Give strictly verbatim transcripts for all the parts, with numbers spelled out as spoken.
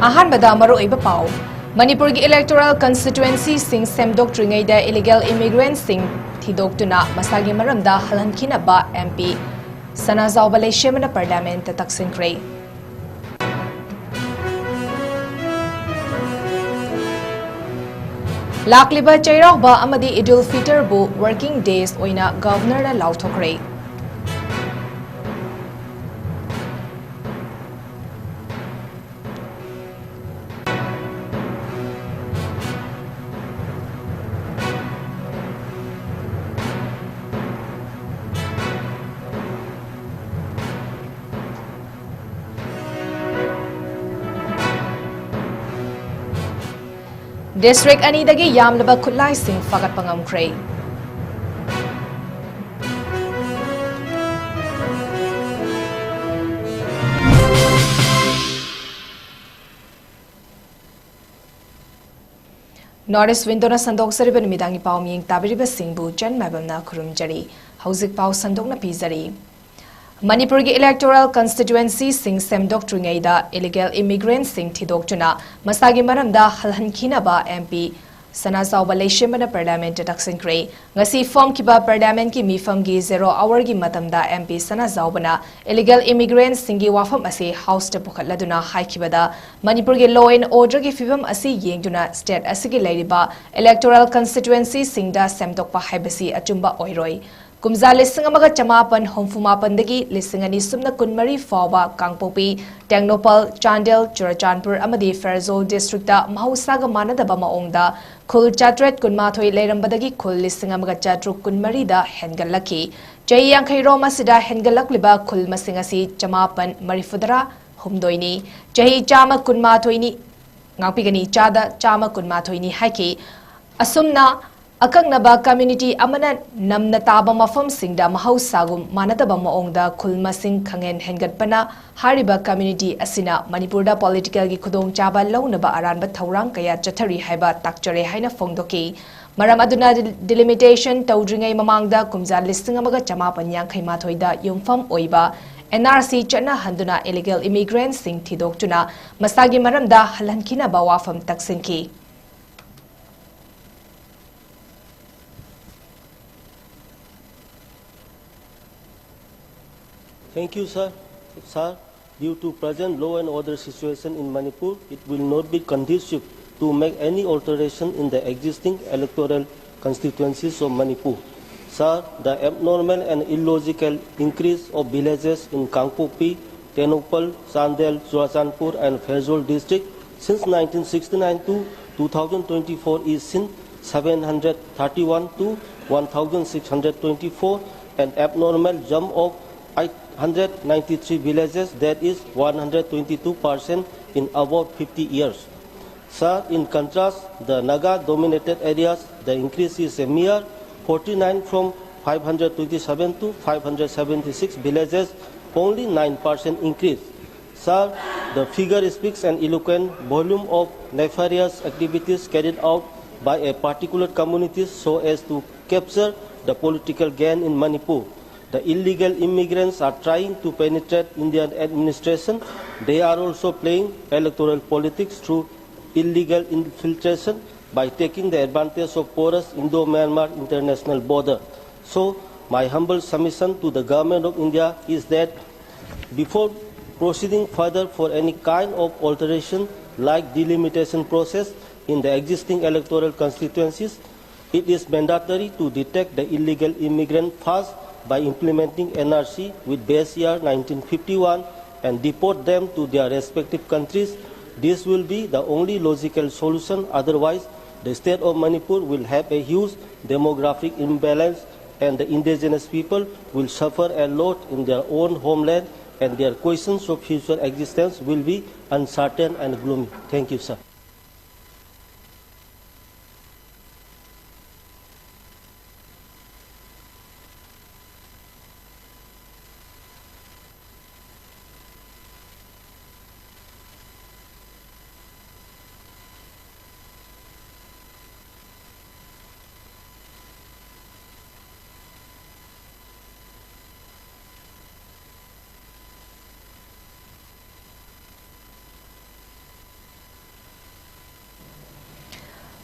ꯑꯍꯥꯟꯕꯗ ꯃꯔꯨꯑꯣꯏꯕ ꯄꯥꯎ꯫ ꯃꯅꯤꯄꯨꯔꯒꯤ electoral constituencyꯁꯤꯡ ꯁꯦꯝꯗꯣꯛꯇ꯭ꯔꯤꯉꯩꯗ illegal immigrantꯁꯤꯡ ꯊꯤꯗꯣꯛꯇꯨꯅ ꯃꯁꯥꯒꯤ ꯃꯔꯝꯗ ꯍꯜꯍꯟꯈꯤꯅꯕ MP ꯁꯅꯥꯖꯥꯎꯕ ꯂꯩꯁꯦꯝꯕꯅ parliamentꯇ ꯇꯛꯁꯤꯟꯈ꯭ꯔꯦ꯫ ꯂꯥꯛꯂꯤꯕ ꯆꯩꯔꯥꯎꯕ ꯑꯃꯗꯤ ꯏꯗꯨꯜ ꯐꯤꯇꯔꯕꯨ working days ꯑꯣꯏꯅ governorꯅ ꯂꯥꯎꯊꯣꯛꯈ꯭ꯔꯦ꯫ District ꯑꯅꯤꯗꯒꯤ ꯌꯥꯝꯂꯕ ꯈꯨꯠꯂꯥꯏꯁꯤꯡ ꯐꯥꯒꯠꯄ ꯉꯝꯈ꯭ꯔꯦ꯫ North East Windowꯅ ꯁꯟꯗꯣꯛꯆꯔꯤꯕ ꯅꯨꯃꯤꯗꯥꯡꯒꯤ ꯄꯥꯎ ꯃꯤꯌꯦꯡ ꯇꯥꯕꯤꯔꯤꯕꯁꯤꯡꯕꯨ ꯆꯟ ꯃꯥꯏꯕꯝꯅ ꯈꯨꯔꯨꯝꯖꯔꯤ꯫ ꯍꯧꯖꯤꯛ ꯄꯥꯎ ꯁꯟꯗꯣꯛꯅ ꯄꯤꯖꯔꯤ꯫ ꯃꯅꯤꯄꯨꯔꯒꯤ electoral constituencyꯁꯤꯡ ꯁꯦꯝꯗꯣꯛꯇ꯭ꯔꯤꯉꯩꯗ illegal immigrantꯁꯤꯡ ꯊꯤꯗꯣꯛꯇꯨꯅ ꯃꯁꯥꯒꯤ ꯃꯔꯝꯗ ꯍꯜꯍꯟꯈꯤꯅꯕ MP ꯁꯅꯥꯖꯥꯎꯕ ꯂꯩꯁꯦꯝꯕꯅ parliamentꯇ ꯇꯛꯁꯤꯟꯈ꯭ꯔꯦ꯫ ꯉꯁꯤ ꯐꯝꯈꯤꯕ parliamentꯀꯤ ꯃꯤꯐꯝꯒꯤ zero hourꯒꯤ ꯃꯇꯝꯗ MP ꯁꯅꯥꯖꯥꯎꯕꯅ illegal immigrantꯁꯤꯡꯒꯤ ꯋꯥꯐꯝ ꯑꯁꯤ houseꯇ ꯄꯨꯈꯠꯂꯗꯨꯅ ꯍꯥꯏꯈꯤꯕꯗ, ꯃꯅꯤꯄꯨꯔꯒꯤ law and orderꯒꯤ ꯐꯤꯕꯝ ꯑꯁꯤ ꯌꯦꯡꯗꯨꯅ state ꯑꯁꯤꯒꯤ ꯂꯩꯔꯤꯕ electoral constituencyꯁꯤꯡꯗ ꯁꯦꯝꯗꯣꯛꯄ ꯍꯥꯏꯕꯁꯤ ꯑꯆꯨꯝꯕ ꯑꯣꯏꯔꯣꯏ꯫ ꯀꯨꯝꯖꯥ ꯂꯤꯁꯤꯡ ꯑꯃꯒ ꯆꯃꯥꯄꯟ ꯍꯨꯝꯐꯨ ꯃꯥꯄꯟꯗꯒꯤ ꯂꯤꯁꯤꯡ ꯑꯅꯤ ꯁꯨꯞꯅ ꯀꯨꯟꯃꯔꯤ ꯐꯥꯎꯕ ꯀꯥꯡꯄꯣꯛꯄꯤ, ꯇꯦꯡꯅꯧꯄꯜ, ꯆꯥꯟꯗꯦꯜ, ꯆꯨꯔꯆꯥꯟꯄꯨꯔ ꯑꯃꯗꯤ ꯐꯦꯔꯖꯣꯜ districtꯇ ꯃꯍꯧꯁꯥꯒ ꯃꯥꯟꯅꯗꯕ ꯃꯑꯣꯡꯗ ꯈꯨꯜ ꯆꯥꯇ꯭ꯔꯦꯠ ꯀꯨꯟꯃꯥꯊꯣꯏ ꯂꯩꯔꯝꯕꯗꯒꯤ ꯈꯨꯜ ꯂꯤꯁꯤꯡ ꯑꯃꯒ ꯆꯥꯇ꯭ꯔꯨꯛ ꯀꯨꯟꯃꯔꯤꯗ ꯍꯦꯟꯒꯠꯂꯛꯈꯤ꯫ ꯆꯍꯤ ꯌꯥꯡꯈꯩꯔꯣꯝ ꯑꯁꯤꯗ ꯍꯦꯟꯒꯠꯂꯛꯂꯤꯕ ꯈꯨꯜ ꯃꯁꯤꯡ ꯑꯁꯤ ꯆꯃꯥꯄꯟ ꯃꯔꯤꯐꯨꯇꯔꯥ ꯍꯨꯝꯗꯣꯏꯅꯤ꯫ ꯆꯍꯤ ꯆꯥꯝꯃ ꯀꯨꯟꯃꯥꯊꯣꯏꯅꯤ, ꯉꯥꯛꯄꯤꯒꯅꯤ, ꯆꯥꯗ ꯆꯥꯝꯃ ꯀꯨꯟꯃꯥꯊꯣꯏꯅꯤ ꯍꯥꯏꯈꯤ꯫ ꯑꯁꯨꯝꯅ ꯑꯀꯛꯅꯕ community ꯑꯃꯅ ꯅꯝꯅ ꯇꯥꯕ ꯃꯐꯝꯁꯤꯡꯗ ꯃꯍꯧꯁꯥꯒꯨꯝ ꯃꯥꯟꯅꯗꯕ ꯃꯑꯣꯡꯗ ꯈꯨꯜ ꯃꯁꯤꯡ ꯈꯪꯍꯦꯟ ꯍꯦꯟꯒꯠꯄꯅ ꯍꯥꯏꯔꯤꯕ community ꯑꯁꯤꯅ ꯃꯅꯤꯄꯨꯔꯗ politicalꯒꯤ ꯈꯨꯗꯣꯡꯆꯥꯕ ꯂꯧꯅꯕ ꯑꯔꯥꯟꯕ ꯊꯧꯔꯥꯡ ꯀꯌꯥ ꯆꯠꯊꯔꯤ ꯍꯥꯏꯕ ꯇꯥꯛꯆꯔꯦ ꯍꯥꯏꯅ ꯐꯣꯡꯗꯣꯛꯈꯤ꯫ ꯃꯔꯝ ꯑꯗꯨꯅ delimitation ꯇꯧꯗ꯭ꯔꯤꯉꯩ ꯃꯃꯥꯡꯗ ꯀꯨꯝꯖꯥ ꯂꯤꯁꯤꯡ ꯑꯃꯒ ꯆꯃꯥꯄꯟ ꯌꯥꯡꯈꯩ ꯃꯥꯊꯣꯏꯗ ꯌꯨꯝꯐꯝ ꯑꯣꯏꯕ ꯑꯦꯟ ꯑꯥꯔ ꯁꯤ ꯆꯠꯅꯍꯟꯗꯨꯅ ꯏꯂꯤꯒꯦꯜ ꯏꯃꯤꯒ꯭ꯔꯦꯟꯠꯁꯤꯡ ꯊꯤꯗꯣꯛꯇꯨꯅ ꯃꯁꯥꯒꯤ ꯃꯔꯝꯗ ꯍꯜꯍꯟꯈꯤꯅꯕ ꯋꯥꯐꯝ ꯇꯛꯁꯤꯟꯈꯤ꯫ Thank you, sir. Sir, due to present law and order situation in Manipur, it will not be conducive to make any alteration in the existing electoral constituencies of Manipur. Sir, the abnormal and illogical increase of villages in Kangpokpi, Tengnoupal, Chandel, Churachandpur and Pherzawl district since nineteen sixty-nine to two thousand twenty-four is since seven hundred thirty-one to one thousand six hundred twenty-four, an abnormal jump of eight hundred ninety-three villages, that is one hundred twenty-two percent in about fifty years. Sir, in contrast, the Naga-dominated areas, the increase is a mere forty-nine from five hundred twenty-seven to five hundred seventy-six villages, only nine percent increase. Sir, the figure speaks an eloquent volume of nefarious activities carried out by a particular community so as to capture the political gain in Manipur. The illegal immigrants are trying to penetrate Indian administration. They are also playing electoral politics through illegal infiltration by taking the advantage of porous Indo-Myanmar international border. So, my humble submission to the Government of India is that before proceeding further for any kind of alteration like delimitation process in the existing electoral constituencies, it is mandatory to detect the illegal immigrant first by implementing N R C with base year nineteen fifty-one and deport them to their respective countries. This will be the only logical solution, otherwise the state of Manipur will have a huge demographic imbalance and the indigenous people will suffer a lot in their own homeland and their questions of future existence will be uncertain and gloomy. Thank you, sir.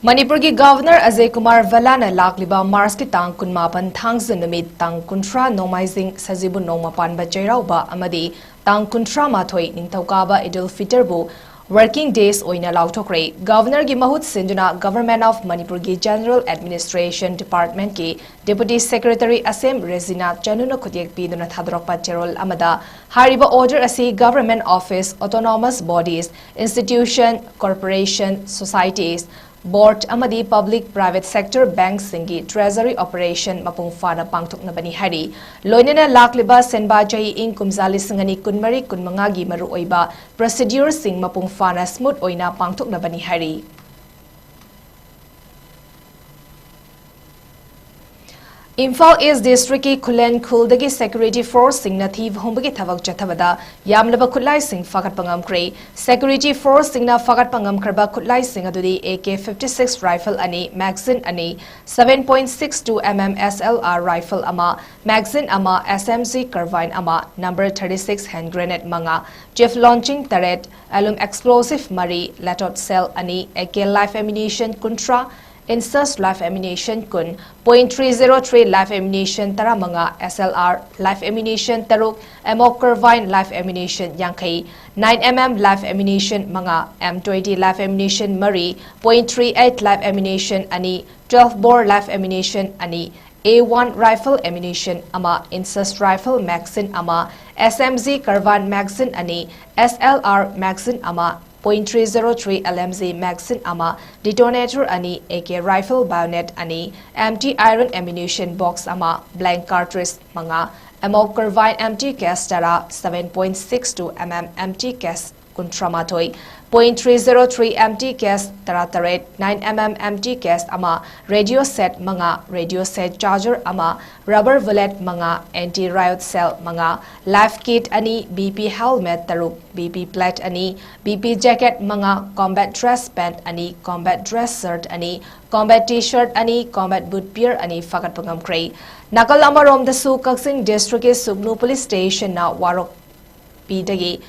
ꯃꯅꯤꯄꯨꯔꯒꯤ governor Ajay Kumar ꯚꯜꯂꯥꯅ ꯂꯥꯛꯂꯤꯕ ꯃꯥꯔꯆꯀꯤ ꯇꯥꯡ ꯀꯨꯟꯃꯥꯄꯟ ꯊꯥꯡꯖ ꯅꯨꯃꯤꯠ, ꯇꯥꯡ ꯀꯨꯟꯊ꯭ꯔꯥ ꯅꯣꯡꯃꯥꯏꯖꯤꯡ ꯁꯖꯤꯕꯨ ꯅꯣꯡꯃ ꯄꯥꯟꯕ ꯆꯩꯔꯥꯎꯕ ꯑꯃꯗꯤ ꯇꯥꯡ ꯀꯨꯟꯊ꯭ꯔꯥ ꯃꯥꯊꯣꯏ ꯅꯤꯡꯊꯧꯀꯥꯕ ꯏꯗꯨꯜ ꯐꯤꯇꯔꯕꯨ working days ꯑꯣꯏꯅ ꯂꯥꯎꯊꯣꯛꯈ꯭ꯔꯦ꯫ ꯒꯚꯔꯅꯔꯒꯤ ꯃꯍꯨꯠ ꯁꯤꯟꯗꯨꯅ Government of ꯃꯅꯤꯄꯨꯔꯒꯤ General Administration Departmentꯀꯤ Deputy Secretary ꯑꯁꯦꯝ ꯔꯦꯖꯤꯅꯥ ꯆꯅꯨꯅ ꯈꯨꯠꯌꯦꯛ ꯄꯤꯗꯨꯅ ꯊꯥꯗꯣꯔꯛꯄ ꯆꯦꯔꯣꯜ ꯑꯃꯗ ꯍꯥꯏꯔꯤꯕ order ꯑꯁꯤ government office, autonomous bodies, institution, corporation, societies, board ꯑꯃꯗꯤ public private sector bankꯁꯤꯡꯒꯤ treasury operation ꯃꯄꯨꯡ ꯐꯥꯅ ꯄꯥꯡꯊꯣꯛꯅꯕꯅꯤ ꯍꯥꯏꯔꯤ꯫ ꯂꯣꯏꯅꯅ ꯂꯥꯛꯂꯤꯕ ꯁꯦꯟꯕꯥ ꯆꯍꯤ ꯏꯪ ꯀꯨꯝꯖꯥ ꯂꯤꯁꯤꯡ ꯑꯅꯤ ꯀꯨꯟꯃꯔꯤ ꯀꯨꯟꯃꯉꯥꯒꯤ ꯃꯔꯨꯑꯣꯏꯕ procedureꯁꯤꯡ ꯃꯄꯨꯡ ꯐꯥꯅ smooth ꯑꯣꯏꯅ ꯄꯥꯡꯊꯣꯛꯅꯕꯅꯤ ꯍꯥꯏꯔꯤ꯫ ꯏꯝꯐꯥꯜ East Districtꯀꯤ ꯈꯨꯂꯦꯟ ꯈꯨꯜꯗꯒꯤ security forceꯁꯤꯡꯅ ꯊꯤꯕ ꯍꯨꯝꯕꯒꯤ ꯊꯕꯛ ꯆꯠꯊꯕꯗ ꯌꯥꯝꯂꯕ ꯈꯨꯠꯂꯥꯏꯁꯤꯡ ꯐꯥꯒꯠꯄ ꯉꯝꯈ꯭ꯔꯦ꯫ Security forceꯁꯤꯡꯅ ꯐꯥꯒꯠꯄ ꯉꯝꯈ꯭ꯔꯕ ꯈꯨꯠꯂꯥꯏꯁꯤꯡ ꯑꯗꯨꯗꯤ A K fifty six rifle ꯑꯅꯤ, magazine ꯑꯅꯤ, seven point six two M M S L R rifle ꯑꯃ, magazine ꯑꯃ, S M G carbine ꯑꯃ, number thirty six hand grenade ꯃꯉꯥ, Jiff launching ꯇꯔꯦꯠ, alum explosive ꯃꯔꯤ, Latot shell ꯑꯅꯤ, A K live ammunition ꯀꯨꯟꯊ꯭ꯔꯥ, Insus live ammunition ꯀꯨꯟ, point three zero three live ammunition ꯇꯔꯥꯃꯉꯥ, S L R live ammunition ꯇꯔꯨꯛ, Ammo carbine live ammunition ꯌꯥꯡꯈꯩ, nine M M live ammunition ꯃꯉꯥ, M twenty live ammunition ꯃꯔꯤ, point three eight live ammunition ꯑꯅꯤ, twelve bore live ammunition ꯑꯅꯤ, A one rifle ammunition ꯑꯃ, Insus rifle magazine ꯑꯃ, S M G carbine magazine ꯑꯅꯤ, S L R magazine ꯑꯃ, point three zero three L M G magazine ꯑꯃ, detonator ꯑꯅꯤ, A K rifle bayonet ꯑꯅꯤ, empty iron ammunition box ꯑꯃ, blank cartridge ꯃꯉꯥ, Ammo carbine empty case ꯇꯔꯥ, seven point six two M M empty case ꯀꯨꯟꯊ꯭ꯔꯥ ꯃꯥꯊꯣꯏ, point three zero three empty case ꯇꯔꯥ ꯇꯔꯦꯠ, nine M M empty case ꯑꯃ, radio set ꯃꯉꯥ, radio set charger ꯑꯃ, rubber bullet ꯃꯉꯥ, anti riot shell ꯃꯉꯥ, life kit ꯑꯅꯤ, B P helmet ꯇꯔꯨꯛ, B P plate ꯑꯅꯤ, B P jacket ꯃꯉꯥ, combat dress pant ꯑꯅꯤ, combat dress shirt ꯑꯅꯤ, combat T-shirt ꯑꯅꯤ, combat boot pair ꯑꯅꯤ ꯐꯥꯒꯠꯄ ꯉꯝꯈ꯭ꯔꯦ꯫ ꯅꯥꯀꯜ ꯑꯃꯔꯣꯝꯗꯁꯨ ꯀꯛꯆꯤꯡ districtꯀꯤ ꯁꯨꯒꯅꯨ police stationꯅ ꯋꯥꯔꯣꯛꯄꯤꯗꯒꯤ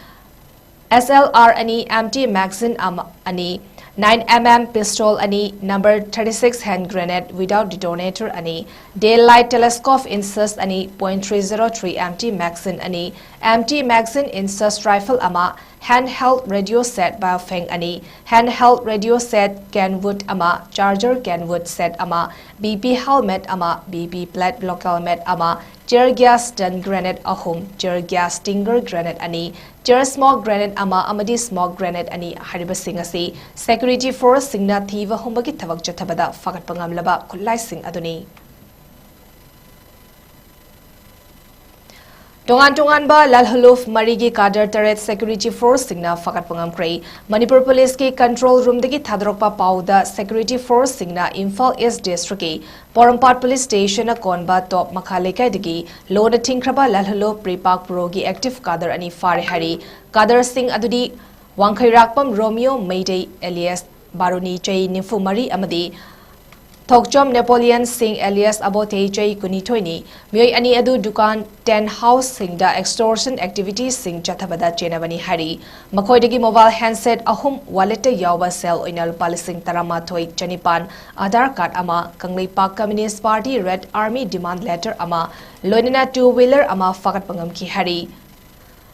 S L R ꯑꯅꯤ, empty magazine ꯑꯃ, ꯑꯅꯤ, nine M M pistol ꯑꯅꯤ, number thirty six hand grenade without detonator ꯑꯅꯤ, daylight telescope inches ꯑꯅꯤ, point three zero three empty magazine ꯑꯅꯤ, empty magazine inches rifle ꯑꯃ, handheld radio set Baofeng ꯑꯅꯤ, handheld radio set Kenwood ꯑꯃ, charger Kenwood set ꯑꯃ, B P helmet ꯑꯃ, B P plate local mate ꯑꯃ, tear gas stun grenade ꯑꯍꯨꯝ, tear gas stinger grenade ꯑꯅꯤ, tear smoke grenade ꯑꯃ ꯑꯃꯗꯤ smoke grenade ꯑꯅꯤ ꯍꯥꯏꯔꯤꯕꯁꯤꯡ ꯑꯁꯤ security forceꯁꯤꯡꯅ ꯊꯤꯕ ꯍꯨꯝꯕꯒꯤ ꯊꯕꯛ ꯆꯠꯊꯕꯗ ꯐꯥꯒꯠꯄ ꯉꯝꯂꯕ ꯈꯨꯠꯂꯥꯏꯁꯤꯡ ꯑꯗꯨꯅꯤ꯫ ꯇꯣꯉꯥꯟ ꯇꯣꯉꯥꯟꯕ ꯂꯥꯜꯍꯨꯂꯨꯐ ꯃꯔꯤꯒꯤ cadre ꯇꯔꯦꯠ security forceꯁꯤꯡꯅ ꯐꯥꯒꯠꯄ ꯉꯝꯈ꯭ꯔꯦ꯫ ꯃꯅꯤꯄꯨꯔ ꯄꯨꯂꯤꯁꯀꯤ control roomꯗꯒꯤ ꯊꯥꯗꯣꯔꯛꯄ ꯄꯥꯎꯗ security forceꯁꯤꯡꯅ ꯏꯝꯐꯥꯜ East districtꯀꯤ ꯄꯣꯔꯣꯝꯄꯥꯠ police stationꯅ ꯀꯣꯟꯕ ꯇꯣꯞ ꯃꯈꯥ ꯂꯩꯀꯥꯏꯗꯒꯤ ꯂꯣꯅ ꯊꯤꯡꯈ꯭ꯔꯕ ꯂꯥꯜꯍꯨꯂꯨꯐ ꯄ꯭ꯔꯤꯄꯥꯛ ꯄ꯭ꯔꯣꯒꯤ active cadre ꯑꯅꯤ ꯐꯥꯔꯦ ꯍꯥꯏꯔꯤ꯫ Cadreꯁꯤꯡ ꯑꯗꯨꯗꯤ ꯋꯥꯡꯈꯩꯔꯥꯛꯄꯝ ꯔꯣꯃꯤꯌꯣ ꯃꯩꯗꯩ alias ꯕꯥꯔꯨꯅꯤ ꯆꯍꯤ ꯅꯤꯐꯨ ꯃꯔꯤ ꯑꯃꯗꯤ ꯊꯣꯛꯆꯣꯝ ꯅꯦꯄꯣꯂꯤꯌꯟ ꯁꯤꯡ alias ꯑꯕꯣꯊꯦ ꯆꯍꯤ ꯀꯨꯟꯅꯤꯊꯣꯏꯅꯤ꯫ ꯃꯤꯑꯣꯏ ꯑꯅꯤ ꯑꯗꯨ ꯗꯨꯀꯥꯟ, tent houseꯁꯤꯡꯗ extortion activitiesꯁꯤꯡ ꯆꯠꯊꯕꯗ ꯆꯦꯟꯅꯕꯅꯤ ꯍꯥꯏꯔꯤ꯫ ꯃꯈꯣꯏꯗꯒꯤ mobile handset ꯑꯍꯨꯝ, walletꯇ ꯌꯥꯎꯕ ꯁꯦꯜ ꯑꯣꯏꯅ ꯂꯨꯄꯥ ꯂꯤꯁꯤꯡ ꯇꯔꯥꯃꯥꯊꯣꯏ ꯆꯅꯤꯄꯥꯟ, Aadhaar card ꯑꯃ, Kangleipak Communist Party Red Army demand letter ꯑꯃ, ꯂꯣꯏꯅꯅ two wheeler ꯑꯃ ꯐꯥꯒꯠꯄ ꯉꯝꯈꯤ ꯍꯥꯏꯔꯤ꯫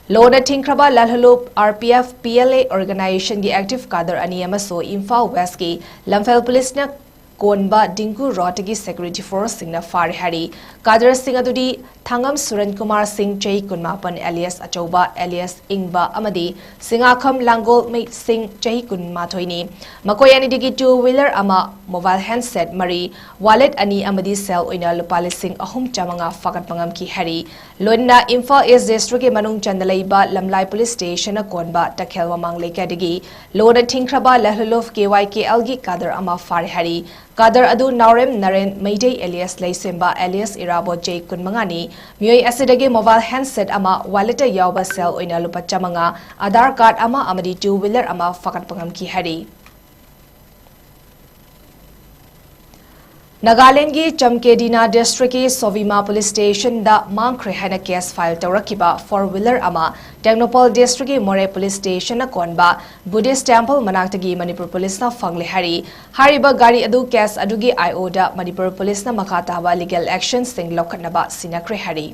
ꯂꯣꯅ ꯊꯤꯡꯈ꯭ꯔꯕ ꯂꯥꯜꯍꯨꯂꯨꯐ RPF PLA organisationꯒꯤ active cadre ꯑꯅꯤ ꯑꯃꯁꯨ ꯏꯝꯐꯥꯜ Westꯀꯤ ꯂꯝꯐꯦꯜ ꯄꯨꯂꯤꯁꯅ ꯀꯣꯟꯕ ꯗꯤꯡꯒꯨ ꯔꯣꯗꯇꯒꯤ security forceꯁꯤꯡꯅ ꯐꯥꯔꯦ ꯍꯥꯏꯔꯤ꯫ Cadreꯁꯤꯡ ꯑꯗꯨꯗꯤ ꯊꯥꯡꯉꯝ ꯁꯨꯔꯟ ꯀꯨꯃꯥꯔ ꯁꯤꯡ ꯆꯍꯤ ꯀꯨꯟꯃꯥꯄꯟ alias ꯑꯆꯧꯕ alias ꯏꯪꯕ ꯑꯃꯗꯤ ꯁꯤꯡꯉꯥꯈꯝ ꯂꯥꯡꯒꯣꯜꯃꯩ ꯁꯤꯡ ꯆꯍꯤ ꯀꯨꯟꯃꯥꯊꯣꯏꯅꯤ꯫ ꯃꯈꯣꯏ ꯑꯅꯤꯗꯒꯤ two wheeler ꯑꯃ, mobile handset ꯃꯔꯤ, wallet ꯑꯅꯤ ꯑꯃꯗꯤ ꯁꯦꯜ ꯑꯣꯏꯅ ꯂꯨꯄꯥ ꯂꯤꯁꯤꯡ ꯑꯍꯨꯝ ꯆꯥꯃꯉꯥ ꯐꯥꯒꯠꯄ ꯉꯝꯈꯤ ꯍꯥꯏꯔꯤ꯫ ꯂꯣꯏꯅꯅ ꯏꯝꯐꯥꯜ East districtꯀꯤ ꯃꯅꯨꯡ ꯆꯟꯅ ꯂꯩꯕ ꯂꯝꯂꯥꯏ police stationꯅ ꯀꯣꯟꯕ ꯇꯈꯦꯜ ꯃꯃꯥꯡ ꯂꯩꯀꯥꯏꯗꯒꯤ ꯂꯣꯅ ꯊꯤꯡꯈ꯭ꯔꯕ ꯂꯥꯜꯍꯨꯂꯨꯐ KYKLꯒꯤ cadre ꯑꯃ ꯐꯥꯔꯦ ꯍꯥꯏꯔꯤ꯫ Cadre ꯑꯗꯨ ꯅꯥꯎꯔꯦꯝ ꯅꯔꯦꯟ ꯃꯩꯗꯩ alias ꯂꯩꯁꯦꯝꯕ alias ꯏꯔꯥꯕꯣꯠ ꯆꯍꯤ ꯀꯨꯟꯃꯉꯥꯅꯤ꯫ ꯃꯤꯑꯣꯏ ꯑꯁꯤꯗꯒꯤ mobile handset ꯑꯃ, walletꯇ ꯌꯥꯎꯕ ꯁꯦꯜ ꯑꯣꯏꯅ ꯂꯨꯄꯥ ꯆꯥꯃꯉꯥ, Aadhaar card ꯑꯃ ꯑꯃꯗꯤ two wheeler ꯑꯃ ꯐꯥꯒꯠꯄ ꯉꯝꯈꯤ ꯍꯥꯏꯔꯤ꯫ ꯅꯥꯒꯥꯂꯦꯟꯗꯒꯤ ꯆꯝꯀꯦꯗꯤꯅꯥ ꯗꯤꯁꯇ꯭ꯔꯤꯛꯀꯤ ꯁꯣꯚꯤꯃꯥ ꯄꯨꯂꯤꯁ ꯁ꯭ꯇꯦꯁꯟꯗ ꯃꯥꯡꯈ꯭ꯔꯦ ꯍꯥꯏꯅ ꯀꯦꯁ ꯐꯥꯏꯜ ꯇꯧꯔꯛꯈꯤꯕ ꯐꯣꯔ ꯋꯤꯂꯔ ꯑꯃ ꯇꯦꯡꯅꯧꯄꯜ ꯗꯤꯁꯇ꯭ꯔꯤꯛꯀꯤ ꯃꯣꯔꯦ ꯄꯨꯂꯤꯁ ꯁ꯭ꯇꯦꯁꯟꯅ ꯀꯣꯟꯕ ꯕꯨꯙꯤꯁ ꯇꯦꯝꯄꯜ ꯃꯅꯥꯛꯇꯒꯤ ꯃꯅꯤꯄꯨꯔ ꯄꯨꯂꯤꯁꯅ ꯐꯪꯂꯦ ꯍꯥꯏꯔꯤ꯫ ꯍꯥꯏꯔꯤꯕ ꯒꯥꯔꯤ ꯑꯗꯨ ꯀꯦꯁ ꯑꯗꯨꯒꯤ ꯑꯥꯏ ꯑꯣꯗ ꯃꯅꯤꯄꯨꯔ ꯄꯨꯂꯤꯁꯅ ꯃꯈꯥ ꯇꯥꯕ ꯂꯤꯒꯦꯜ ꯑꯦꯛꯁꯟꯁꯤꯡ ꯂꯧꯈꯠꯅꯕ ꯁꯤꯟꯅꯈ꯭ꯔꯦ ꯍꯥꯏꯔꯤ꯫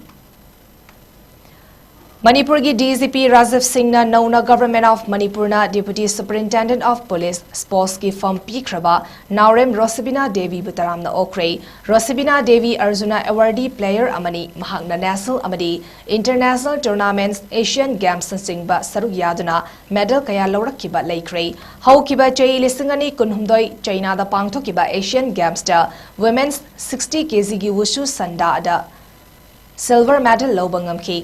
ꯃꯅꯤꯄꯨꯔꯒꯤ ꯗꯤ ꯖꯤ ꯄꯤ ꯔꯥꯖꯤꯕ ꯁꯤꯡꯅ ꯅꯧꯅ Government of ꯃꯅꯤꯄꯨꯔꯅ Deputy Superintendent of Police Sportsꯀꯤ ꯐꯝ ꯄꯤꯈ꯭ꯔꯕ ꯅꯥꯎꯔꯦꯝ ꯔꯣꯁꯤꯕꯤꯅꯥ ꯗꯦꯕꯤꯕꯨ ꯇꯔꯥꯝꯅ ꯑꯣꯛꯈ꯭ꯔꯦ꯫ ꯔꯣꯁꯤꯕꯤꯅꯥ ꯗꯦꯕꯤ ꯑꯔꯖꯨꯅꯥ ꯑꯦꯋꯥꯔꯗꯤ ꯄ꯭ꯂꯦꯌꯔ ꯑꯃꯅꯤ꯫ ꯃꯍꯥꯛꯅ ꯅꯦꯁꯅꯦꯜ ꯑꯃꯗꯤ ꯏꯟꯇꯔꯅꯦꯁꯅꯦꯜ ꯇꯨꯔꯅꯥꯃꯦꯟꯠꯁ, ꯑꯦꯁꯤꯌꯥꯟ ꯒꯦꯝꯁꯅꯆꯤꯡꯕ ꯁꯔꯨꯛ ꯌꯥꯗꯨꯅ ꯃꯦꯗꯜ ꯀꯌꯥ ꯂꯧꯔꯛꯈꯤꯕ ꯂꯩꯈ꯭ꯔꯦ꯫ ꯍꯧꯈꯤꯕ ꯆꯍꯤ ꯂꯤꯁꯤꯡ ꯑꯅꯤ ꯀꯨꯟꯍꯨꯝꯗꯣꯏ ꯆꯩꯅꯥꯗ ꯄꯥꯡꯊꯣꯛꯈꯤꯕ ꯑꯦꯁꯤꯌꯥꯟ ꯒꯦꯝꯁꯇ ꯋꯨꯃꯦꯟꯁ ꯁꯤꯛꯁꯇꯤ ꯀꯦꯖꯤꯒꯤ ꯋꯨꯁꯨ ꯁꯟꯗꯥꯗ ꯁꯤꯜꯚꯔ ꯃꯦꯗꯜ ꯂꯧꯕ ꯉꯝꯈꯤ꯫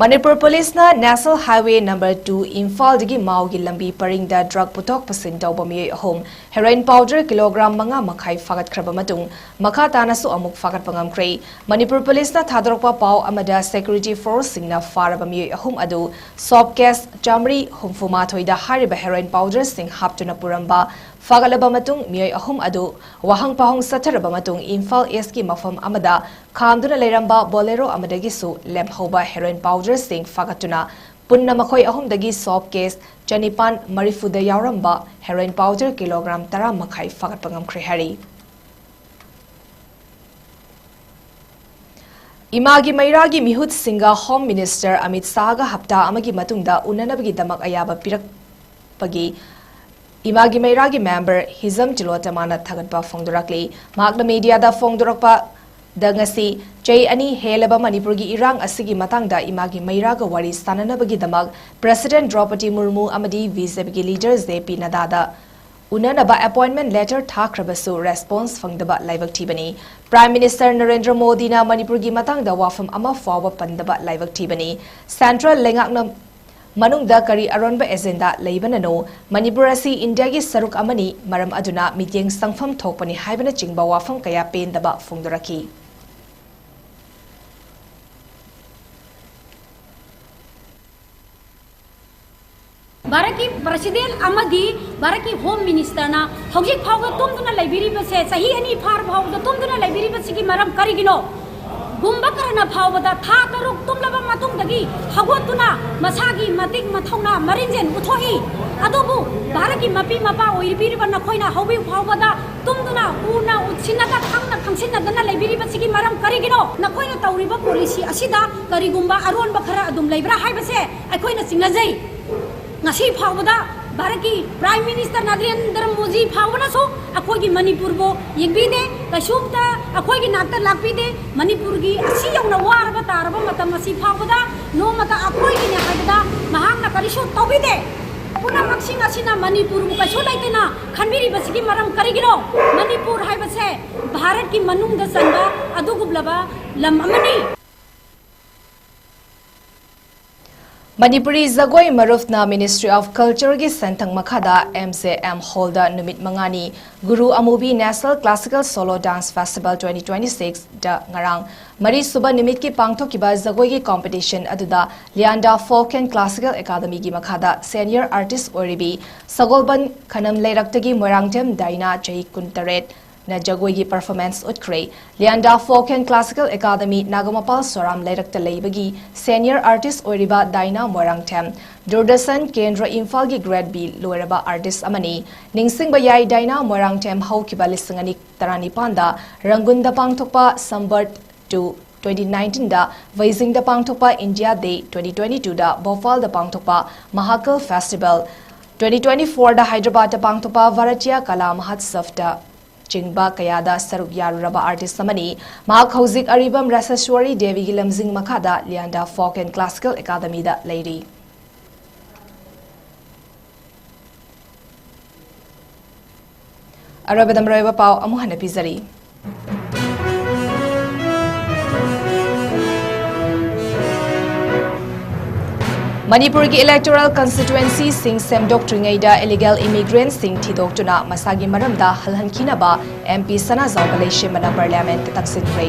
ꯃꯅꯤꯄꯨꯔ ꯄꯨꯂꯤꯁꯅ ꯅꯦꯁꯅꯦꯜ ꯍꯥꯏꯋꯦ ꯅꯝꯕꯔ ꯇꯨ ꯏꯝꯐꯥꯜꯗꯒꯤ ꯃꯥꯎꯒꯤ ꯂꯝꯕꯤ ꯄꯔꯤꯡꯗ ꯗ꯭ꯔꯒ ꯄꯨꯊꯣꯛ ꯄꯨꯁꯤꯟ ꯇꯧꯕ ꯃꯤꯑꯣꯏ ꯑꯍꯨꯝ ꯍꯦꯔꯣꯏꯟ ꯄꯥꯎꯗꯔ ꯀꯤꯂꯣꯒ꯭ꯔꯥꯝ ꯃꯉꯥ ꯃꯈꯥꯏ ꯐꯥꯒꯠꯈ꯭ꯔꯕ ꯃꯇꯨꯡ ꯃꯈꯥ ꯇꯥꯅꯁꯨ ꯑꯃꯨꯛ ꯐꯥꯒꯠꯄ ꯉꯝꯈ꯭ꯔꯦ꯫ ꯃꯅꯤꯄꯨꯔ ꯄꯨꯂꯤꯁꯅ ꯊꯥꯗꯣꯔꯛꯄ ꯄꯥꯎ ꯑꯃꯗ ꯁꯦꯀ꯭ꯌꯨꯔꯤꯇꯤ ꯐꯣꯔꯁꯁꯤꯡꯅ ꯐꯥꯔꯕ ꯃꯤꯑꯣꯏ ꯑꯍꯨꯝ ꯑꯗꯨ ꯁꯣꯞ ꯀꯦꯁ ꯆꯥꯃꯔꯤ ꯍꯨꯝꯐꯨ ꯃꯥꯊꯣꯏꯗ ꯍꯥꯏꯔꯤꯕ ꯍꯦꯔꯣꯏꯟ ꯄꯥꯎꯗꯔꯁꯤꯡ ꯍꯥꯞꯇꯨꯅ ꯄꯨꯔꯝꯕ ꯐꯥꯒꯠꯂꯕ ꯃꯇꯨꯡ ꯃꯤꯑꯣꯏ ꯑꯍꯨꯝ ꯑꯗꯨ ꯋꯥꯍꯪ ꯄꯥꯎꯍꯪ ꯆꯠꯊꯔꯕ ꯃꯇꯨꯡ ꯏꯝꯐꯥꯜ ꯏꯁꯀꯤ ꯃꯐꯝ ꯑꯃꯗ ꯈꯥꯝꯗꯨꯅ ꯂꯩꯔꯝꯕ ꯕꯣꯂꯦꯔꯣ ꯑꯃꯗꯒꯤꯁꯨ ꯂꯦꯝꯍꯧꯕ ꯍꯦꯔꯣꯏꯟ ꯄꯥꯎꯗꯔꯁꯤꯡ ꯐꯥꯒꯠꯇꯨꯅ ꯄꯨꯟꯅ ꯃꯈꯣꯏ ꯑꯍꯨꯝꯗꯒꯤ ꯁꯣꯞ ꯀꯦꯁ ꯆꯅꯤꯄꯥꯟ ꯃꯔꯤꯐꯨꯗ ꯌꯥꯎꯔꯝꯕ ꯍꯦꯔꯣꯏꯟ ꯄꯥꯎꯗꯔ ꯀꯤꯂꯣꯒ꯭ꯔꯥꯝ ꯇꯔꯥ ꯃꯈꯥꯏ ꯐꯥꯒꯠꯄ ꯉꯝꯈ꯭ꯔꯦ ꯍꯥꯏꯔꯤ꯫ ꯏꯃꯥꯒꯤ ꯃꯩꯔꯥꯒꯤ ꯃꯤꯍꯨꯠꯁꯤꯡꯒ ꯍꯣꯝ ꯃꯤꯅꯤꯁꯇꯔ ꯑꯃꯤꯠ ꯁꯥꯍꯒ ꯍꯞꯇꯥ ꯑꯃꯒꯤ ꯃꯇꯨꯡꯗ ꯎꯅꯅꯕꯒꯤꯗꯃꯛ ꯑꯌꯥꯕ ꯄꯤꯔꯛꯄꯒꯤ ꯏꯃꯥꯒꯤ ꯃꯩꯔꯥꯒꯤ ꯃꯦꯝꯕꯔ ꯍꯤꯖꯝ ꯇꯤꯂꯣꯇꯃꯥꯅ ꯊꯥꯒꯠꯄ ꯐꯣꯡꯗꯣꯔꯛꯂꯤ꯫ ꯃꯍꯥꯛꯅ ꯃꯤꯗꯤꯌꯥꯗ ꯐꯣꯡꯗꯣꯔꯛꯄꯗ ꯉꯁꯤ ꯆꯍꯤ ꯑꯅꯤ ꯍꯦꯜꯂꯕ ꯃꯅꯤꯄꯨꯔꯒꯤ ꯏꯔꯥꯡ ꯑꯁꯤꯒꯤ ꯃꯇꯥꯡꯗ ꯏꯃꯥꯒꯤ ꯃꯩꯔꯥꯒ ꯋꯥꯔꯤ ꯁꯥꯟꯅꯅꯕꯒꯤꯗꯃꯛ ꯄ꯭ꯔꯦꯁꯤꯗꯦꯟꯠ ꯗ꯭ꯔꯧꯄꯗꯤ ꯃꯨꯔꯃꯨ ꯑꯃꯗꯤ ꯕꯤ ꯖꯦ ꯄꯤꯒꯤ ꯂꯤꯗꯔ ꯖꯦ ꯄꯤ ꯅꯗꯥꯗ ꯎꯅꯅꯕ ꯑꯦꯄꯣꯏꯟꯠꯃꯦꯟꯠ ꯂꯦꯇꯔ ꯊꯥꯈ꯭ꯔꯕꯁꯨ ꯔꯦꯁꯄꯣꯟꯁ ꯐꯪꯗꯕ ꯂꯥꯏꯕꯛ ꯊꯤꯕꯅꯤ꯫ ꯄ꯭ꯔꯥꯏꯝ ꯃꯤꯅꯤꯁꯇꯔ ꯅꯔꯦꯟꯗ꯭ꯔ ꯃꯣꯗꯤꯅ ꯃꯅꯤꯄꯨꯔꯒꯤ ꯃꯇꯥꯡꯗ ꯋꯥꯐꯝ ꯑꯃ ꯐꯥꯎꯕ ꯄꯟꯗꯕ ꯂꯥꯏꯕꯛ ꯊꯤꯕꯅꯤ꯫ ꯁꯦꯟꯇ꯭ꯔꯦꯜ ꯂꯩꯉꯥꯛꯅ ꯃꯅꯨꯡꯗ ꯀꯔꯤ ꯑꯔꯣꯟꯕ ꯑꯦꯖꯦꯟꯗꯥ ꯂꯩꯕꯅꯅꯣ? ꯃꯅꯤꯄꯨꯔ ꯑꯁꯤ ꯏꯟꯗꯤꯌꯥꯒꯤ ꯁꯔꯨꯛ ꯑꯃꯅꯤ, ꯃꯔꯝ ꯑꯗꯨꯅ ꯃꯤꯠꯌꯦꯡ ꯆꯪꯐꯝ ꯊꯣꯛꯄꯅꯤ ꯍꯥꯏꯕꯅꯆꯤꯡꯕ ꯋꯥꯐꯝ ꯀꯌꯥ ꯄꯦꯟꯗꯕ ꯐꯣꯡꯗꯣꯔꯛꯈꯤ꯫ ꯚꯥꯔꯠꯀꯤ ꯄ꯭ꯔꯁꯤꯗꯦꯟ ꯑꯃꯗꯤ ꯚꯥꯔꯠꯀꯤ ꯍꯣꯝ ꯃꯤꯅꯤꯁꯇꯔꯅ ꯍꯧꯖꯤꯛ ꯐꯥꯎꯕ ꯇꯨꯝꯗꯨꯅ ꯂꯩꯕꯤꯔꯤꯕꯁꯦ, ꯆꯍꯤ ꯑꯅꯤ ꯐꯥꯔ ꯐꯥꯎꯕꯗ ꯇꯨꯝꯗꯨꯅ ꯂꯩꯕꯤꯔꯤꯕꯁꯤꯒꯤ ꯃꯔꯝ ꯀꯔꯤꯒꯤꯅꯣ? ꯒꯨꯝꯕ ꯈꯔꯅ ꯐꯥꯎꯕꯗ ꯊꯥ ꯇꯔꯨꯛ ꯇꯨꯝꯂꯕ ꯃꯇꯨꯡꯗꯒꯤ ꯍꯧꯒꯠꯇꯨꯅ ꯃꯁꯥꯒꯤ ꯃꯇꯤꯛ ꯃꯊꯧꯅꯥ ꯃꯔꯤꯟꯖꯦꯟ ꯎꯠꯊꯣꯛꯏ꯫ ꯑꯗꯨꯕꯨ ꯚꯥꯔꯠꯀꯤ ꯃꯄꯤ ꯃꯄꯥ ꯑꯣꯏꯕꯤꯔꯤꯕ ꯅꯈꯣꯏꯅ ꯍꯧꯖꯤꯛ ꯐꯥꯎꯕꯗ ꯇꯨꯝꯗꯨꯅ ꯎꯅ ꯎꯠꯁꯤꯟꯅꯗ ꯈꯪꯅ ꯈꯪꯁꯤꯟꯅꯗꯅ ꯂꯩꯕꯤꯔꯤꯕꯁꯤꯒꯤ ꯃꯔꯝ ꯀꯔꯤꯒꯤꯅꯣ? ꯅꯈꯣꯏꯅ ꯇꯧꯔꯤꯕ ꯄꯣꯂꯤꯁꯤ ꯑꯁꯤꯗ ꯀꯔꯤꯒꯨꯝꯕ ꯑꯔꯣꯟꯕ ꯈꯔ ꯑꯗꯨꯝ ꯂꯩꯕ꯭ꯔꯥ ꯍꯥꯏꯕꯁꯦ ꯑꯩꯈꯣꯏꯅ ꯆꯤꯡꯅꯖꯩ꯫ ꯉꯁꯤ ꯐꯥꯎꯕꯗ ꯚꯥꯔꯠꯀꯤ ꯄ꯭ꯔꯥꯏꯝ ꯃꯤꯅꯤꯁꯇꯔ ꯅꯔꯦꯟꯗ꯭ꯔ ꯃꯣꯗꯤ ꯐꯥꯎꯕꯅꯁꯨ ꯑꯩꯈꯣꯏꯒꯤ ꯃꯅꯤꯄꯨꯔꯕꯨ ꯌꯦꯡꯕꯤꯗꯦ, ꯀꯩꯁꯨꯝꯇ ꯑꯩꯈꯣꯏꯒꯤ ꯅꯥꯛꯇ ꯂꯥꯛꯄꯤꯗꯦ꯫ ꯃꯅꯤꯄꯨꯔꯒꯤ ꯑꯁꯤ ꯌꯧꯅ ꯋꯥꯔꯕ ꯇꯥꯔꯕ ꯃꯇꯝ ꯑꯁꯤ ꯐꯥꯎꯕꯗ ꯅꯣꯡꯃꯇ ꯑꯩꯈꯣꯏꯒꯤꯅꯦ ꯍꯥꯏꯕꯗ ꯃꯍꯥꯛꯅ ꯀꯔꯤꯁꯨ ꯇꯧꯕꯤꯗꯦ꯫ ꯄꯨꯝꯅꯃꯛꯁꯤꯡ ꯑꯁꯤꯅ ꯃꯅꯤꯄꯨꯔꯕꯨ ꯀꯩꯁꯨ ꯂꯩꯇꯅ ꯈꯟꯕꯤꯔꯤꯕꯁꯤꯒꯤ ꯃꯔꯝ ꯀꯔꯤꯒꯤꯅꯣ? ꯃꯅꯤꯄꯨꯔ ꯍꯥꯏꯕꯁꯦ ꯚꯥꯔꯠꯀꯤ ꯃꯅꯨꯡꯗ ꯆꯟꯕ ꯑꯗꯨꯒꯨꯝꯂꯕ ꯂꯝ ꯑꯃꯅꯤ꯫ ꯃꯅꯤꯄꯨꯔꯤ ꯖꯒꯣꯏ ꯃꯔꯨꯞꯅ Ministry of Cultureꯒꯤ ꯁꯦꯟꯊꯪ ꯃꯈꯥꯗ M J M Hallꯗ ꯅꯨꯃꯤꯠ ꯃꯉꯥꯅꯤ ꯒꯨꯔꯨ ꯑꯃꯨꯕꯤ National Classical Solo Dance Festival twenty twenty-sixꯗ ꯉꯔꯥꯡ ꯃꯔꯤꯁꯨꯕ ꯅꯨꯃꯤꯠꯀꯤ ꯄꯥꯡꯊꯣꯛꯈꯤꯕ ꯖꯒꯣꯏꯒꯤ competition ꯑꯗꯨꯗ Lianda Folk and Classical Academyꯒꯤ ꯃꯈꯥꯗ senior artist ꯑꯣꯏꯔꯤꯕꯤ ꯁꯒꯣꯜꯕꯟ ꯈꯅꯝ ꯂꯩꯔꯛꯇꯒꯤ ꯃꯣꯏꯔꯥꯡꯊꯦꯝ ꯗꯥꯏꯅꯥ, ꯆꯍꯤ ꯀꯨꯟꯇꯔꯦꯠ, ꯅ ꯖꯒꯣꯏꯒꯤ performance ꯎꯠꯈ꯭ꯔꯦ꯫ Lianda Folk and Classical Academy, ꯅꯥꯒꯃꯄꯥꯜ ꯁꯣꯔꯥꯝ ꯂꯩꯔꯛꯇ ꯂꯩꯕꯒꯤ senior artist ꯑꯣꯏꯔꯤꯕ ꯗꯥꯏꯅꯥ ꯃꯣꯏꯔꯥꯡꯊꯦꯝ, ꯗꯨꯔꯗꯔꯁꯟ ꯀꯦꯟꯗ꯭ꯔ ꯏꯝꯐꯥꯜꯒꯤ Grade B ꯂꯣꯏꯔꯕ artist ꯑꯃꯅꯤ꯫ ꯅꯤꯡꯁꯤꯡꯕ ꯌꯥꯏ, ꯗꯥꯏꯅꯥ ꯃꯣꯏꯔꯥꯡꯊꯦꯝ ꯍꯧꯈꯤꯕ ꯂꯤꯁꯤꯡ ꯑꯅꯤ ꯇꯔꯥꯅꯤꯄꯥꯟꯗ ꯔꯪꯒꯨꯟꯗ ꯄꯥꯡꯊꯣꯛꯄ Samvat two twenty nineteenꯗ ꯕꯩꯖꯤꯡꯗ ꯄꯥꯡꯊꯣꯛꯄ India Day, twenty twenty twoꯗ ꯚꯣꯄꯥꯜꯗ ꯄꯥꯡꯊꯣꯛꯄ Mahakal Festival, twenty twenty fourꯗ ꯍꯥꯏꯗ꯭ꯔꯕꯥꯗꯇ ꯄꯥꯡꯊꯣꯛꯄ Bharatiya Kala Mahotsavꯗ ꯆꯤꯡꯕ ꯀꯌꯥꯗ ꯁꯔꯨꯛ ꯌꯥꯔꯨꯔꯕ artist ꯑꯃꯅꯤ꯫ ꯃꯍꯥꯛ ꯍꯧꯖꯤꯛ ꯑꯔꯤꯕꯝ ꯔꯥꯁꯦꯁ꯭ꯋꯔꯤ ꯗꯦꯕꯤꯒꯤ ꯂꯝꯖꯤꯡ ꯃꯈꯥꯗ Lianda Folk and Classical Academyꯗ ꯂꯩꯔꯤ꯫ ꯑꯔꯣꯏꯕꯗ ꯃꯔꯨꯑꯣꯏꯕ ꯄꯥꯎ ꯑꯃꯨꯛ ꯍꯟꯅ ꯄꯤꯖꯔꯤ꯫ ꯃꯅꯤꯄꯨꯔꯒꯤ electoral constituencyꯁꯤꯡ ꯁꯦꯝꯗꯣꯛꯇ꯭ꯔꯤꯉꯩꯗ illegal immigrantꯁꯤꯡ ꯊꯤꯗꯣꯛꯇꯨꯅ ꯃꯁꯥꯒꯤ ꯃꯔꯝꯗ ꯍꯜꯍꯟꯈꯤꯅꯕ MP ꯁꯅꯥꯖꯥꯎꯕ ꯂꯩꯁꯦꯝꯕꯅ parliamentꯇ ꯇꯛꯁꯤꯟꯈ꯭ꯔꯦ꯫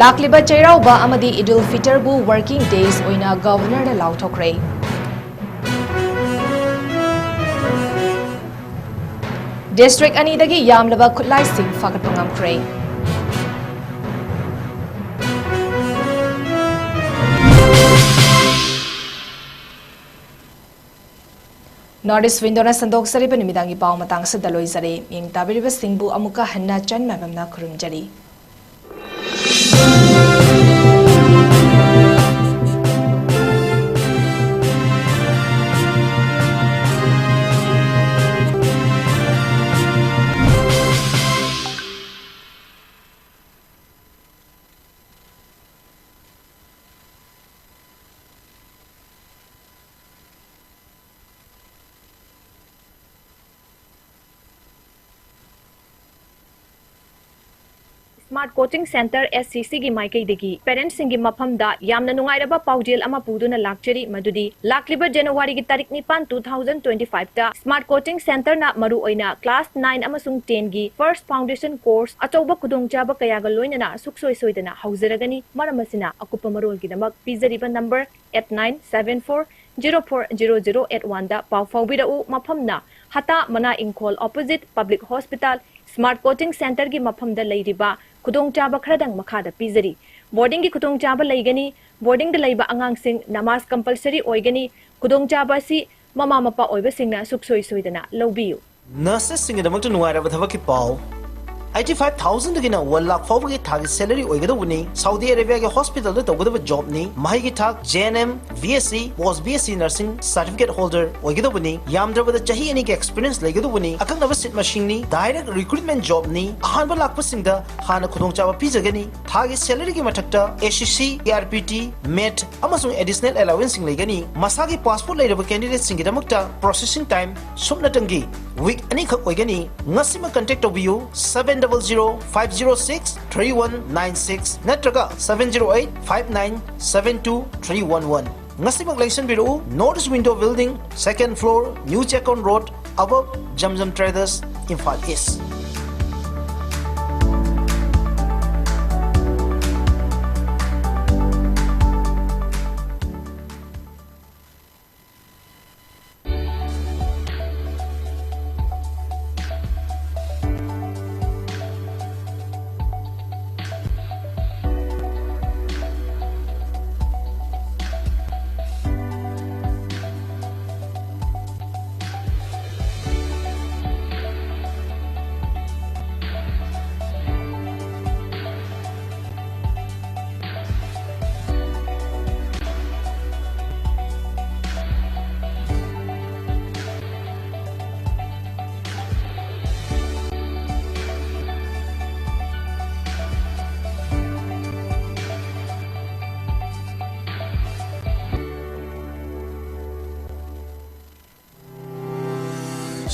ꯂꯥꯛꯂꯤꯕ ꯆꯩꯔꯥꯎꯕ ꯑꯃꯗꯤ ꯏꯗꯨꯜ ꯐꯤꯇꯔꯕꯨ working days ꯑꯣꯏꯅ Governorꯅ ꯂꯥꯎꯊꯣꯛꯈ꯭ꯔꯦ꯫ District ꯑꯅꯤꯗꯒꯤ ꯌꯥꯝꯂꯕ ꯈꯨꯠꯂꯥꯏꯁꯤꯡ ꯐꯥꯒꯠꯄ ꯉꯝꯈ꯭ꯔꯦ꯫ North East Windowꯅ ꯁꯟꯗꯣꯛꯆꯔꯤꯕ ꯅꯨꯃꯤꯗꯥꯡꯒꯤ ꯄꯥꯎ ꯃꯇꯥꯡ ꯑꯁꯤꯗ ꯂꯣꯏꯖꯔꯦ꯫ ꯃꯤꯠꯌꯦꯡ ꯇꯥꯕꯤꯔꯤꯕꯁꯤꯡꯕꯨ ꯑꯃꯨꯛꯀ ꯍꯟꯅ ꯆꯟ ꯃꯥꯏꯕꯝꯅ ꯈꯨꯔꯨꯝꯖꯔꯤ꯫ Smart Coaching Center, S C C ꯒꯤ ꯃꯥꯏꯀꯩꯗꯒꯤ parents ꯁꯤꯡꯒꯤ ꯃꯐꯝꯗ ꯌꯥꯝꯅ ꯅꯨꯡꯉꯥꯏꯔꯕ ꯄꯥꯎꯖꯦꯜ ꯑꯃ ꯄꯨꯗꯨꯅ ꯂꯥꯛꯆꯔꯤ, ꯃꯗꯨꯗꯤ ꯂꯥꯛꯂꯤꯕ January ꯒꯤ ꯇꯥꯔꯤꯛ ꯅꯤꯄꯥꯟ, two thousand twenty-five ꯇ Smart Coaching Center ꯅ ꯃꯔꯨꯑꯣꯏꯅ class nine ꯑꯃꯁꯨꯡ ten ꯒꯤ first foundation course ꯑꯆꯧꯕ ꯈꯨꯗꯣꯡꯆꯥꯕ ꯀꯌꯥꯒ ꯂꯣꯏꯅꯅ ꯁꯨꯛꯁꯣꯏ ꯁꯣꯏꯗꯅ ꯍꯧꯖꯔꯒꯅꯤ꯫ ꯃꯔꯝ ꯑꯁꯤꯅ, ꯑꯀꯨꯞꯄ ꯃꯔꯣꯜꯒꯤꯗꯃꯛ ꯄꯤꯖꯔꯤꯕ number eight nine seven four zero four zero zero eight one ꯗ ꯄꯥꯎ ꯐꯥꯎꯕꯤꯔꯛꯎ꯫ ꯃꯐꯝꯅ ꯍꯇꯥ ꯃꯅꯥ ꯏꯪꯈꯣꯜ, opposite Public Hospital, Smart Coaching Center ꯒꯤ ꯃꯐꯝꯗ ꯂꯩꯔꯤꯕ꯫ ꯈꯨꯗꯣꯡꯆꯥꯕ ꯈꯔꯗꯪ ꯃꯈꯥꯗ ꯄꯤꯖꯔꯤ꯫ Boarding ꯒꯤ ꯈꯨꯗꯣꯡꯆꯥꯕ ꯂꯩꯒꯅꯤ꯫ Boarding ꯗ ꯂꯩꯕ ꯑꯉꯥꯡꯁꯤꯡ ꯅꯃꯥꯖ compulsory ꯑꯣꯏꯒꯅꯤ꯫ ꯈꯨꯗꯣꯡꯆꯥꯕ ꯑꯁꯤ ꯃꯃꯥ ꯃꯄꯥ ꯑꯣꯏꯕꯁꯤꯡꯅ ꯁꯨꯛꯁꯣꯏ ꯁꯣꯏꯗꯅ ꯂꯧꯕꯤꯌꯨ꯫ Nurses ꯁꯤꯡꯒꯤꯗꯃꯛꯇ ꯅꯨꯡꯉꯥꯏꯔꯕ ꯊꯕꯛꯀꯤ ꯄꯥꯎ꯫ Eighty five thousand ꯗꯒꯤꯅ one lakh ꯐꯥꯎꯕꯒꯤ ꯊꯥꯒꯤ salary ꯑꯣꯏꯒꯗꯧꯕꯅꯤ꯫ ꯁꯥꯎꯗꯤ ꯑꯔꯦꯕꯤꯌꯥꯒꯤ hospital ꯗ ꯇꯧꯒꯗꯕ job ꯅꯤ꯫ ꯃꯍꯩꯒꯤ ꯊꯥꯛ J N M, B S C, post B S C nursing certificate holder ꯑꯣꯏꯒꯗꯧꯕꯅꯤ꯫ ꯌꯥꯝꯗ꯭ꯔꯕꯗ ꯆꯍꯤ ꯑꯅꯤꯒꯤ experience ꯂꯩꯒꯗꯧꯕꯅꯤ꯫ ꯑꯀꯛꯅꯕ seat ꯃꯁꯤꯡꯅꯤ꯫ Direct recruitment job ꯅꯤ꯫ ꯑꯍꯥꯟꯕ ꯂꯥꯛꯄꯁꯤꯡꯗ ꯍꯥꯟꯅ ꯈꯨꯗꯣꯡꯆꯥꯕ ꯄꯤꯖꯒꯅꯤ꯫ ꯊꯥꯒꯤ salary ꯒꯤ ꯃꯊꯛꯇ S C C, C R P T, met ꯑꯃꯁꯨꯡ additional allowance ꯁꯤꯡ ꯂꯩꯒꯅꯤ꯫ ꯃꯁꯥꯒꯤ passport ꯂꯩꯔꯕ candidate ꯁꯤꯡꯒꯤꯗꯃꯛꯇ processing time ꯁꯨꯞꯅꯇꯪꯒꯤ week ꯑꯅꯤꯈꯛ ꯑꯣꯏꯒꯅꯤ꯫ ꯉꯁꯤꯃꯛ contact ꯇꯧꯕꯤꯌꯨ, seven double zero five zero six three one nine six ꯅꯠꯇ꯭ꯔꯒ seven zero eight five nine seven two three one one꯫ ꯉꯁꯤꯃꯛ ꯂꯦꯡꯁꯤꯟꯕꯤꯔꯛꯎ, North East Window Building, second floor, New Checkon Road, above Zamzam Traders, Imphal East꯫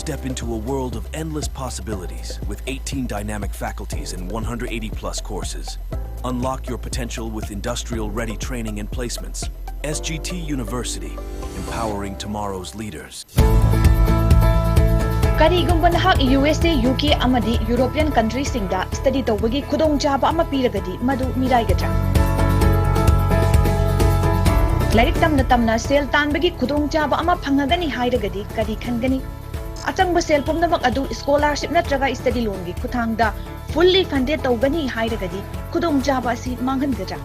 Step into a world of endless possibilities with eighteen dynamic faculties and one hundred eighty plus courses. Unlock your potential with industrial ready training and placements. S G T University, empowering tomorrow's leaders. ꯀꯔꯤꯒꯨꯝꯕ ꯅꯍꯥꯛ U S ꯑꯦ, U K ꯑꯃꯗꯤ European ꯀꯟꯇ꯭ꯔꯤꯁꯤꯡꯗ study ꯇꯧꯕꯒꯤ ꯈꯨꯗꯣꯡꯆꯥꯕ ꯑꯃ ꯄꯤꯔꯒꯗꯤ ꯃꯗꯨ ꯃꯤꯔꯥꯏꯒꯗ꯭ꯔꯥ? ꯂꯥꯏꯔꯤꯛ ꯇꯝꯅ ꯇꯝꯅ ꯁꯦꯜ ꯇꯥꯟꯕꯒꯤ ꯈꯨꯗꯣꯡꯆꯥꯕ ꯑꯃ ꯐꯪꯉꯒꯅꯤ ꯍꯥꯏꯔꯒꯗꯤ ꯀꯔꯤ ꯈꯟꯒꯅꯤ? ꯑꯆꯪꯕ ꯁꯦꯜ ꯄꯨꯝꯅꯃꯛ ꯑꯗꯨ ꯁ꯭ꯀꯣꯂꯥꯔꯁꯤꯞ ꯅꯠꯇ꯭ꯔꯒ ꯁ꯭ꯇꯗꯤ ꯂꯣꯟꯒꯤ ꯈꯨꯠꯊꯥꯡꯗ ꯐꯨꯜꯂꯤ ꯐꯟꯗꯦꯗ ꯇꯧꯒꯅꯤ ꯍꯥꯏꯔꯒꯗꯤ ꯈꯨꯗꯣꯡꯆꯥꯕ ꯑꯁꯤ ꯃꯥꯡꯍꯟꯒꯗ꯭ꯔꯥ?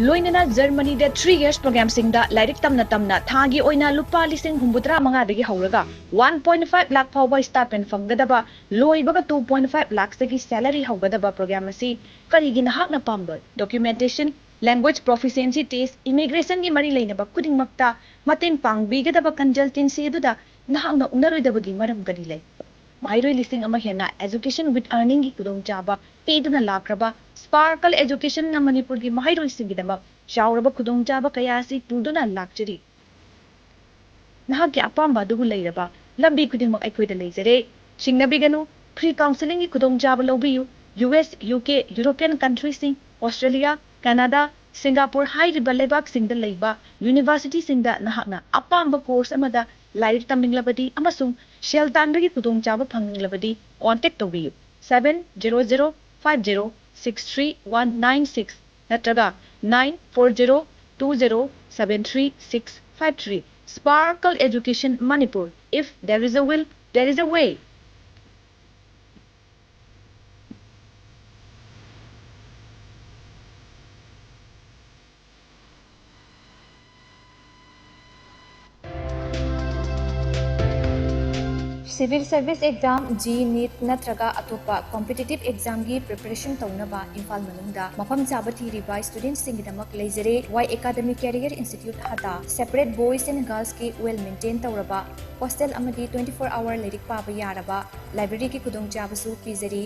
ꯂꯣꯏꯅꯅ ꯖꯔꯃꯅꯤꯗ ꯊ꯭ꯔꯤ ꯌꯔꯁ ꯄ꯭ꯔꯣꯒ꯭ꯔꯥꯝꯁꯤꯡꯗ ꯂꯥꯏꯔꯤꯛ ꯇꯝꯅ ꯇꯝꯅ ꯊꯥꯒꯤ ꯑꯣꯏꯅ ꯂꯨꯄꯥ ꯂꯤꯁꯤꯡ ꯍꯨꯝꯐꯨꯇꯔꯥ ꯃꯉꯥꯗꯒꯤ ꯍꯧꯔꯒ ꯋꯥꯟ ꯄꯣꯏꯟ ꯐꯥꯏꯚ ꯂꯥꯛ ꯐꯥꯎꯕ ꯁ꯭ꯇꯥꯏꯄꯦꯟ ꯐꯪꯒꯗꯕ, ꯂꯣꯏꯕꯒ ꯇꯨ ꯄꯣꯏꯟ ꯐꯥꯏꯚ ꯂꯥꯛꯁꯇꯒꯤ ꯁꯦꯂꯔꯤ ꯍꯧꯒꯗꯕ ꯄ꯭ꯔꯣꯒ꯭ꯔꯥꯝ ꯑꯁꯤ ꯀꯔꯤꯒꯤ ꯅꯍꯥꯛꯅ ꯄꯥꯝꯂꯣꯏ? ꯗꯣꯀ꯭ꯌꯨꯃꯦꯟꯇꯦꯁꯟ, ꯂꯦꯡꯒ꯭ꯋꯦꯖ ꯄ꯭ꯔꯣꯐꯤꯁꯤꯑꯦꯟꯁꯤ ꯇꯦꯁ, ꯏꯃꯤꯒ꯭ꯔꯦꯁꯟꯒꯤ ꯃꯔꯤ ꯂꯩꯅꯕ ꯈꯨꯗꯤꯡꯃꯛꯇ ꯃꯇꯦꯡ ꯄꯥꯡꯕꯤꯒꯗꯕ ꯀꯟꯁꯜꯇꯦꯟꯁꯤ ꯑꯗꯨꯗ ꯅꯍꯥꯛꯅ ꯎꯅꯔꯣꯏꯗꯕꯒꯤ ꯃꯔꯝ ꯀꯔꯤ ꯂꯩ? ꯃꯍꯩꯔꯣꯏ ꯂꯤꯁꯤꯡ ꯑꯃ ꯍꯦꯟꯅ ꯑꯦꯖꯨꯀꯦꯁꯟ ꯋꯤꯠ ꯑꯔꯅꯤꯡꯒꯤ ꯈꯨꯗꯣꯡꯆꯥꯕ ꯄꯤꯗꯨꯅ ꯂꯥꯛꯈ꯭ꯔꯕ ꯁ꯭ꯄꯥꯔꯀꯜ ꯑꯦꯖꯨꯀꯦꯁꯟꯅ ꯃꯅꯤꯄꯨꯔꯒꯤ ꯃꯍꯩꯔꯣꯏꯁꯤꯡꯒꯤꯗꯃꯛ ꯆꯥꯎꯔꯕ ꯈꯨꯗꯣꯡꯆꯥꯕ ꯀꯌꯥ ꯑꯁꯤ ꯄꯨꯗꯨꯅ ꯂꯥꯛꯆꯔꯤ꯫ ꯅꯍꯥꯛꯀꯤ ꯑꯄꯥꯝꯕ ꯑꯗꯨꯕꯨ ꯂꯩꯔꯕ ꯂꯝꯕꯤ ꯈꯨꯗꯤꯡꯃꯛ ꯑꯩꯈꯣꯏꯗ ꯂꯩꯖꯔꯦ꯫ ꯆꯤꯡꯅꯕꯤꯒꯅꯨ, ꯐ꯭ꯔꯤ ꯀꯥꯎꯟꯁꯦꯂꯤꯡꯒꯤ ꯈꯨꯗꯣꯡꯆꯥꯕ ꯂꯧꯕꯤꯌꯨ꯫ U S, U K, European ꯀꯟꯇ꯭ꯔꯤꯁꯤꯡ, ꯑꯣꯁꯇ꯭ꯔꯦꯂꯤꯌꯥ, ꯀꯅꯥꯗꯥ, ꯁꯤꯡꯒꯥꯄꯨꯔ ꯍꯥꯏꯔꯤꯕ ꯂꯩꯕꯥꯛꯁꯤꯡꯗ ꯂꯩꯕ ꯌꯨꯅꯤꯚꯔꯁꯤꯇꯤꯁꯤꯡꯗ ꯅꯍꯥꯛꯅ ꯑꯄꯥꯝꯕ ꯀꯣꯔꯁ ꯑꯃꯗ ꯂꯥꯏꯔꯤꯛ ꯇꯝꯅꯤꯡꯂꯕꯗꯤ ꯑꯃꯁꯨꯡ ꯁꯦꯜ ꯇꯥꯟꯕꯒꯤ ꯈꯨꯗꯣꯡꯆꯥꯕ ꯐꯪꯅꯤꯡꯂꯕꯗꯤ ꯀꯣꯟꯇꯦꯛ ꯇꯧꯕꯤꯌꯨ, seven zero zero five zero six three one nine six ꯅꯠꯇ꯭ꯔꯒ nine four zero two zero seven three six five three꯫ Sparkle Education Manipur. If there is a will, there is a way. Civil Service Exam, JEE, NEET ꯅꯠꯇ꯭ꯔꯒ ꯑꯇꯣꯞꯄ competitive examꯒꯤ preparation ꯇꯧꯅꯕ ꯏꯝꯐꯥꯜ ꯃꯅꯨꯡꯗ ꯃꯐꯝ ꯆꯥꯕ ꯊꯤꯔꯤꯕ studentꯁꯤꯡꯒꯤꯗꯃꯛ ꯂꯩꯖꯔꯦ꯫ Y Academy Career Institute ꯍꯇꯥ꯫ Separate boys and girlsꯀꯤ well maintain ꯇꯧꯔꯕ hostel ꯑꯃꯗꯤ twenty four hour ꯂꯥꯏꯔꯤꯛ ꯄꯥꯕ ꯌꯥꯔꯕ libraryꯒꯤ ꯈꯨꯗꯣꯡꯆꯥꯕꯁꯨ ꯄꯤꯖꯔꯤ꯫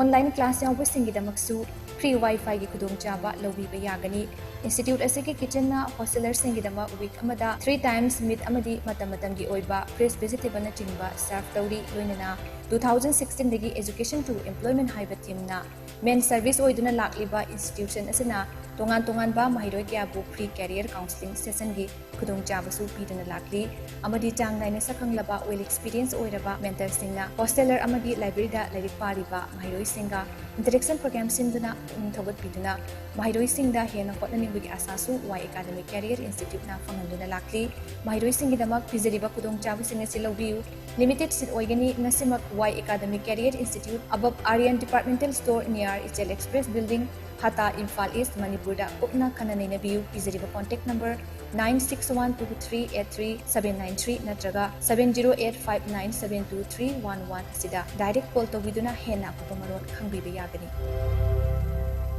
Online class ꯌꯥꯎꯕꯁꯤꯡꯒꯤꯗꯃꯛꯁꯨ free Wi-Fiꯒꯤ ꯈꯨꯗꯣꯡꯆꯥꯕ ꯂꯧꯕꯤꯕ ꯌꯥꯒꯅꯤ꯫ Institute ꯑꯁꯤꯒꯤ kitchenꯅ hostelerꯁꯤꯡꯒꯤꯗꯃꯛ week ꯑꯃꯗ three times meat ꯑꯃꯗꯤ ꯃꯇꯝ ꯃꯇꯝꯒꯤ ꯑꯣꯏꯕ fresh vegetableꯅꯆꯤꯡꯕ serve ꯇꯧꯔꯤ꯫ ꯂꯣꯏꯅꯅ two thousand sixteenꯗꯒꯤ Education to Employment ꯍꯥꯏꯕ themeꯅ main service ꯑꯣꯏꯗꯨꯅ ꯂꯥꯛꯂꯤꯕ institution ꯑꯁꯤꯅ ꯇꯣꯉꯥꯟ ꯇꯣꯉꯥꯟꯕ ꯃꯍꯩꯔꯣꯏ ꯀꯌꯥꯕꯨ free career counselling sessionꯒꯤ ꯈꯨꯗꯣꯡꯆꯥꯕꯁꯨ ꯄꯤꯗꯨꯅ ꯂꯥꯛꯂꯤ ꯑꯃꯗꯤ ꯆꯥꯡ ꯅꯥꯏꯅ ꯁꯛꯈꯪꯂꯕ, well experience ꯑꯣꯏꯔꯕ mentorꯁꯤꯡꯅ hosteler ꯑꯃꯗꯤ libraryꯗ ꯂꯥꯏꯔꯤꯛ ꯄꯥꯔꯤꯕ ꯃꯍꯩꯔꯣꯏꯁꯤꯡꯒ interaction program ꯁꯤꯟꯗꯨꯅ ꯄꯨꯛꯅꯤꯡ ꯊꯧꯒꯠꯄꯤꯗꯨꯅ ꯃꯍꯩꯔꯣꯏꯁꯤꯡꯗ ꯍꯦꯟꯅ ꯍꯣꯠꯅꯅꯤꯡꯕꯒꯤ ꯑꯁꯥꯁꯨ Y Academy Career Instituteꯅ ꯐꯪꯍꯟꯗꯨꯅ ꯂꯥꯛꯂꯤ꯫ ꯃꯍꯩꯔꯣꯏꯁꯤꯡꯒꯤꯗꯃꯛ ꯄꯤꯖꯔꯤꯕ ꯈꯨꯗꯣꯡꯆꯥꯕꯁꯤꯡ ꯑꯁꯤ ꯂꯧꯕꯤꯌꯨ꯫ Limited seat ꯑꯣꯏꯒꯅꯤ꯫ ꯉꯁꯤꯃꯛ Y Academy Career Institute, above Aryan Departmental Store, near Ichel Express Building, Hatta, Imphal east, ꯃꯅꯤꯄꯨꯔꯗ ꯀꯨꯞꯅ ꯈꯟꯅ ꯅꯩꯅꯕꯤꯌꯨ꯫ ꯄꯤꯖꯔꯤꯕ contact number nine six one two three eight three seven nine three ꯅꯠꯇ꯭ꯔꯒ seven zero eight five nine seven two three one one ꯑꯁꯤꯗ direct call ꯇꯧꯕꯤꯗꯨꯅ ꯍꯦꯟꯅ ꯑꯀꯨꯞꯄ ꯃꯔꯣꯜ ꯈꯪꯕꯤꯕ ꯌꯥꯒꯅꯤ꯫